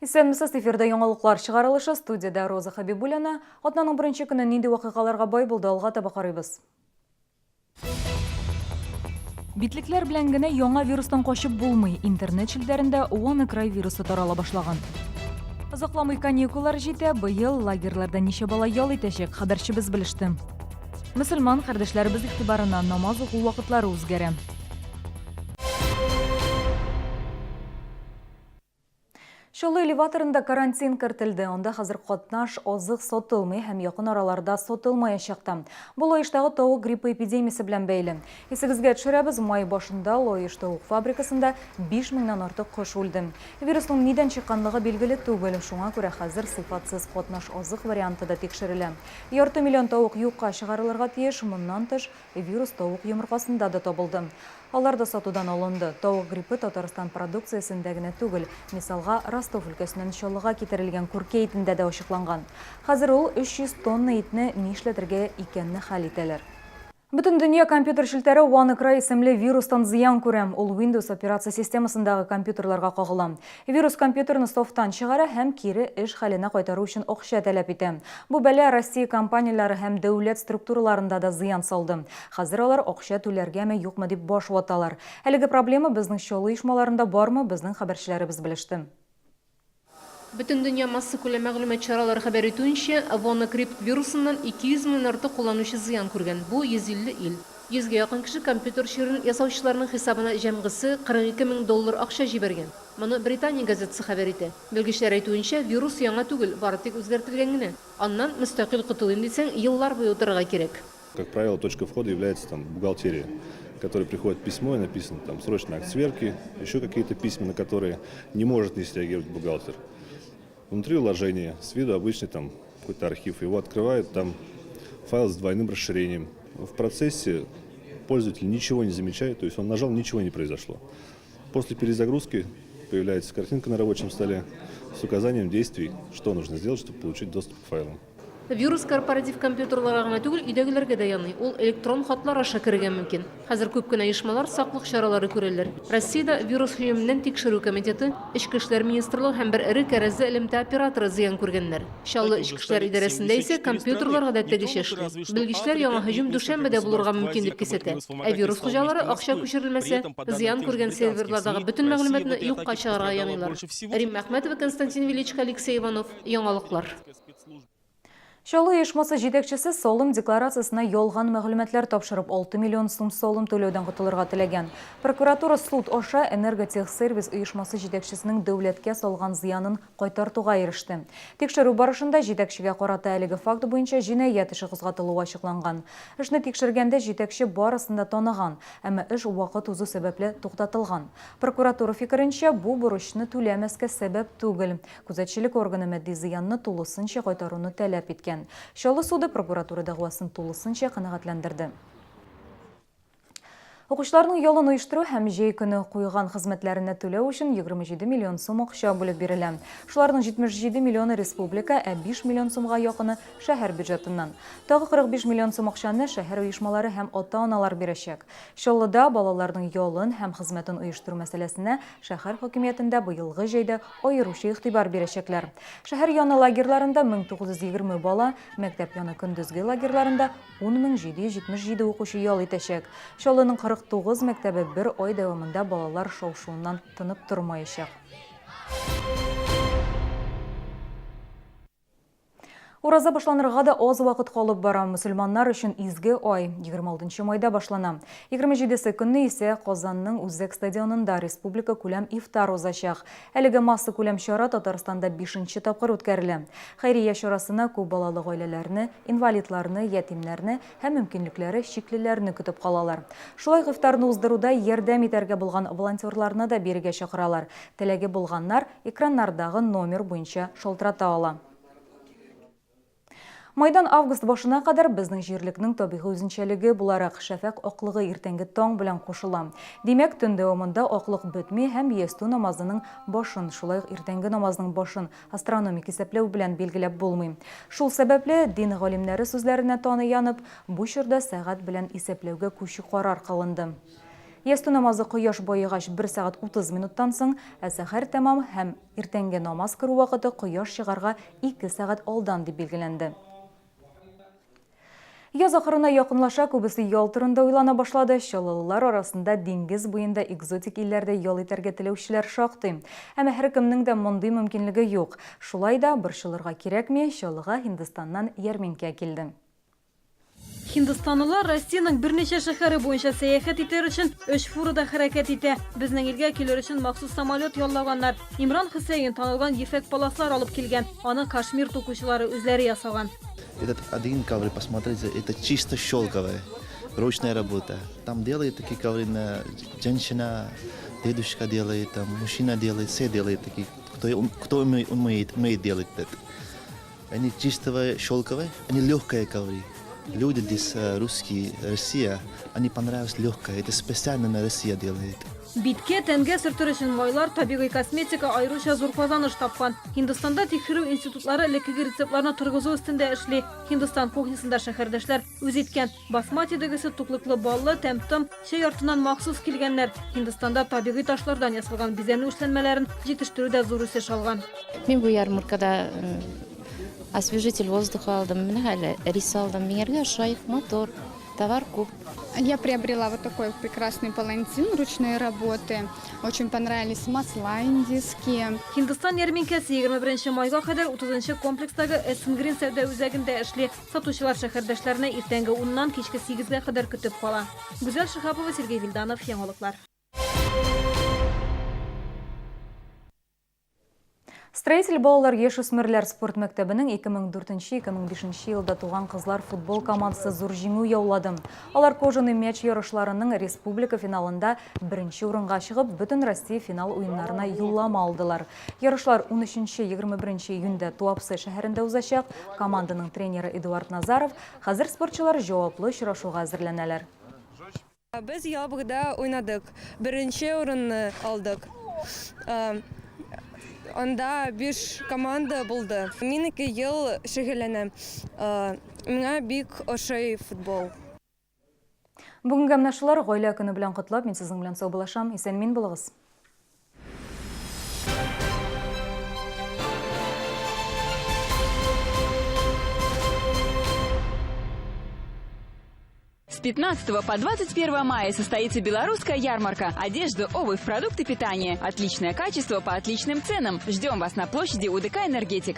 Исәнмесез, эфирда яңалыклар чыгарылышы, студиядә Роза Хәбибуллина. Атнаның беренче көне нинди вакыйгаларга бай булды, алга таба карыйбыз. Битлекләр белән генә яңа вирустан качып булмый. Интернет челтәрендә WannaCry вирусы тарала башлаган. Озакламый каникуллар җитә, быел лагерьларда ничә бала ял итәчәк, хәбәрчебез белеште. Мөселман кардәшләребез игътибарына намаз уку вакытлары үзгәрә. Чаллы элеваторында карантин кертелде. Анда хәзер катнаш азык сатылмый һәм якын араларда сатылмаячак та. Бу Лаештагы тавык гриппы эпидемиясе белән бәйле. Исегезгә төшерәбез, май башында Лаеш тавык фабрикасында 5 меңнән артык кош үлде. Вирусның нидән чыкканлыгы билгеле түгел, шуңа күрә хәзер сыйфатсыз катнаш азык варианты да тикшерелә. Ярты миллион тавык юкка чыгарылырга тиеш, моннан тыш, Вирус тавык йомыркасында да табылды. Алар да сатудан алынды. Тавык гриппы Татарстан продукциясендә генә түгел, мисалга, Ростов өлкәсеннән Чаллыга китерелгән күркә итендә дә ачыкланган. Хәзер ул 300 тонна итне нишләтергә икәнне хәл итәләр. Бөтендөнья компьютер челтәре WannaCry исемле вирустан зыян күрә. Ул Windows операция системасындагы компьютерларга кагыла. Вирус компьютерны софттан чыгара һәм кире эш хәленә кайтару өчен акча таләп итә. Бу бәла Россия компанияләре һәм дәүләт структураларында да зыян салды. Хәзер алар акча түләргәме, юкмы дип баш ваталар. Әлеге проблема безнең Чаллы оешмаларында бармы, безнең хәбәрчеләребез белеште. Бөтендөнья массакүләм мәгълүмат чаралары хәбәр итүенчә, WannaCrypt вирусыннан 200 меңнән артык кулланучы зыян күргән, бу 150 ил. Йөзгә якын кеше компьютер чирен ясаучыларның хисабына җәмгысе 42 мең доллар акча җибәргән. Моны Британия газетасы хәбәр итә. Белгечләр әйтүенчә, вирус яңа түгел, бары тик үзгәртелгән генә. Аннан мөстәкыйль котылыйм дисәң, еллар буе утырырга кирәк. Как правило, точка входа является там бухгалтерия, в которой приходит письмо и написано там срочно акт сверки, еще какие-то письма, на которые не может не среагировать бухгалтер. Внутри вложения, с виду обычный там какой-то архив, его открывают, там файл с двойным расширением. В процессе пользователь ничего не замечает, то есть он нажал, ничего не произошло. После перезагрузки появляется картинка на рабочем столе с указанием действий, что нужно сделать, чтобы получить доступ к файлам. Вирус корпоратив компьютерларга гына түгел, өйдәгеләргә дә яный. Ул электрон хатлар аша керергә мөмкин. Хәзер күп кенә оешмалар саклык чаралары күрәләр. Россиядә вирус һөҗүменнән тикшерү комитеты, Эчке эшләр министрлыгы һәм бер эре кәрәзле элемтә операторы зыян күргәннәр. Чаллы Эчке эшләр идарәсендә исә компьютерлар гадәттәгечә эшли. Белгечләр яңа һөҗүм дүшәмбедә булырга мөмкин дип кисәтә. Ә вирус хуҗалары акча күчерелмәсә, зыян күргән серверлардагы бөтен мәгълүматны юкка чыгарырга яныйлар. Римма Әхмәтова, Константин Величко, Алексей Иванов. Яңалыклар. Чаллы оешмасы җитәкчесе салым декларациясенә ялган мәгълүматлар тапшырып, 6 миллион сум салым түләүдән котылырга теләгән. Прокуратура суд аша Энерготехсервис оешмасы җитәкчесенең дәүләткә салган зыянын кайтартуга иреште. Тикшерү барышында җитәкчегә карата әлеге факт буенча җинаять эше кузгатылуы ачыкланган. Эшне тикшергәндә җитәкче барысын да таныган, әмма эш вакыт узу сәбәпле туктатылган. Прокуратура фикеренчә, бу бурычны түләмәскә сәбәп түгел. Күзәтчелек органы матди зыянны тулысынча кайтаруны таләп иткән. Чаллы суды прокуратура дәгъвасын тулысынча канәгатьләндерде. Укучыларның ялын оештыру һәм җәй көне куйган хезмәтләренә түләү өчен 27 миллион сум акча бүлеп бирелә. Шуларның 77 миллионы республика, ә 5 миллион сумга якыны шәһәр бюджетыннан. Тагы 45 миллион сум акчаны шәһәр оешмалары һәм ата-аналар бирәчәк. Чаллыда балаларның ялын һәм хезмәтен оештыру мәсьәләсенә шәһәр хакимиятендә быелгы җәйдә аеруча игътибар бирәчәкләр. Шәһәр яны лагерьларында 1920 бала, мәктәп яны көндезге лагерьларында 10777 укучы ял итәчәк. Чаллының 49 мәктәбе бер ай дәвамында балалар шау-шуыннан тынып тормаячак. Ураза башланырга да аз вакыт калып бара. Мөселманнар өчен изге ай 26 майда башлана. 27 көнне исә Казанның Үзәк стадионында республика күләм ифтар узачак. Әлеге массакүләм чара Татарстанда бишенче тапкыр үткәрелә. Хәйрия чарасына күп балалы гаиләләрне, инвалидларны, ятимнәрне һәм мөмкинлекләре чиклеләрне көтеп калалар. Шулай ук ифтарны уздыруда ярдәм итәргә булган волонтерларны да бирегә чакыралар. Теләге булганнар экраннардагы номер буенча шалтырата ала. Майдан август башына кадәр безнең җирлекнең табигый үзенчәлеге буларак, шәфәкъ аклыгы иртәнге таң белән кушыла. Димәк, төн дәвамында аклык бетми һәм ястү намазының башын, шулай ук иртәнге намазның башын астрономик исәпләү белән билгеләп булмый. Шул сәбәпле, дин галимнәре сүзләренә таянып, бу чорда сәгать белән исәпләүгә күчү карар кылынды. Ястү намазы кояш баегач 1 сәгать 30 минуттан соң, ә сәхәр тәмам һәм иртәнге намаз керү вакыты кояш чыгарга 2 сәгать алдан дип билгеләнде. Яз ахырына якынлаша, күбесе ял турында уйлана башлады. Чаллылылар арасында диңгез буенда экзотик илләрдә ял итәргә теләүчеләр шактый. Әмма һәркемнең дә мондый мөмкинлеге юк. Шулай да борчылырга кирәкми, Чаллыга Һиндстаннан ярминкә килде. Һиндстанлылар Россиянең берничә шәһәре буенча сәяхәт итәр өчен өч фурада хәрәкәт итә. Безнең илгә килер өчен махсус самолет яллаганнар. Имран Хөсәен танылган ефәк паласлар алып килгән. Аны Кашмир тукучылары үзләре ясаган. Этот один ковры, посмотрите, это чисто шелковая, ручная работа. Там делают такие ковры, на женщина, дедушка делает, там мужчина делает, все делают такие, кто умеет делать это. Они чистого шелковые, они легкие ковры. Люди здесь, русские, Россия, они понравились легкое, это специально на Россия делает. Биткә, тәнгә сөртер өчен майлар, табигый косметика аеруча зур казаныш тапкан. Һиндстанда тикшерү институтлары элеккеге рецептларны торгызу өстендә эшли. Һиндстан кухнясында шәһәрдәшләр үз иткән басмати дөгесе, туклыклы баллы тәм-том, чәй артыннан махсус килгәннәр. Һиндстанда табигый ташлардан ясалган бизәнү эшләнмәләрен җитештерү дә зур үсеш алган. Мин бу ярмаркада освежитель воздуха алдым, менә әле рис алдым. Миңәргә ошай, матур, товар күп. Я приобрела вот такой прекрасный палантин ручной работы. Очень понравились масла индийские. Һиндстан ярминкәсе 21 майга кадәр 30 комплекстагы Эсенгрин сәүдә үзәгендә эшли. Сатучылар шәһәрдәшләрне иртәнге 10-нан кичке 8-гә кадәр көтеп кала. Гүзәл Шиһапова, Сергей Вильданов, Яңалыклар. Строитель балалар яшүсмерләр спорт мәктәбенең 2004-2005 елда туган кызлар футбол командасы зур җиңү яулады. Алар кожаный мяч ярышларының республика финалында беренче урынга чыгып, бөтен Россия финал уеннарына юллама алдылар. Ярышлар 13-21 июньдә Туапсе шәһәрендә узачак. Команданың тренеры Эдуард Назаров. Хәзер спортчылар җаваплы очрашуга әзерләнәләр. Без Елабугада уйнадык. Беренче урынны алдык. Анда 5 команда булды. Мин 2 ел шөгыльләнәм. Миңа бик ошый футбол. Бүгенге менә шулар. Гаилә көне белән котлап, мин сезнең белән саубуллашам. Исән-имин булыгыз. С 15 по 21 мая состоится белорусская ярмарка. Одежда, обувь, продукты питания. Отличное качество по отличным ценам. Ждем вас на площади УДК «Энергетик».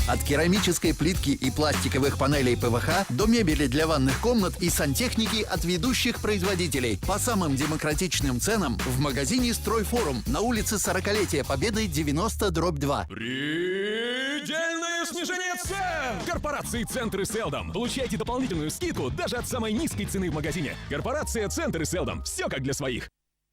От керамической плитки и пластиковых панелей ПВХ до мебели для ванных комнат и сантехники от ведущих производителей. По самым демократичным ценам в магазине «Стройфорум» на улице 40-летия Победы 90/2. Предельное снижение цен! Корпорации «Центры Селдом». Получайте дополнительную скидку даже от самой низкой цены в магазине. Корпорация «Центры Селдом». Все как для своих.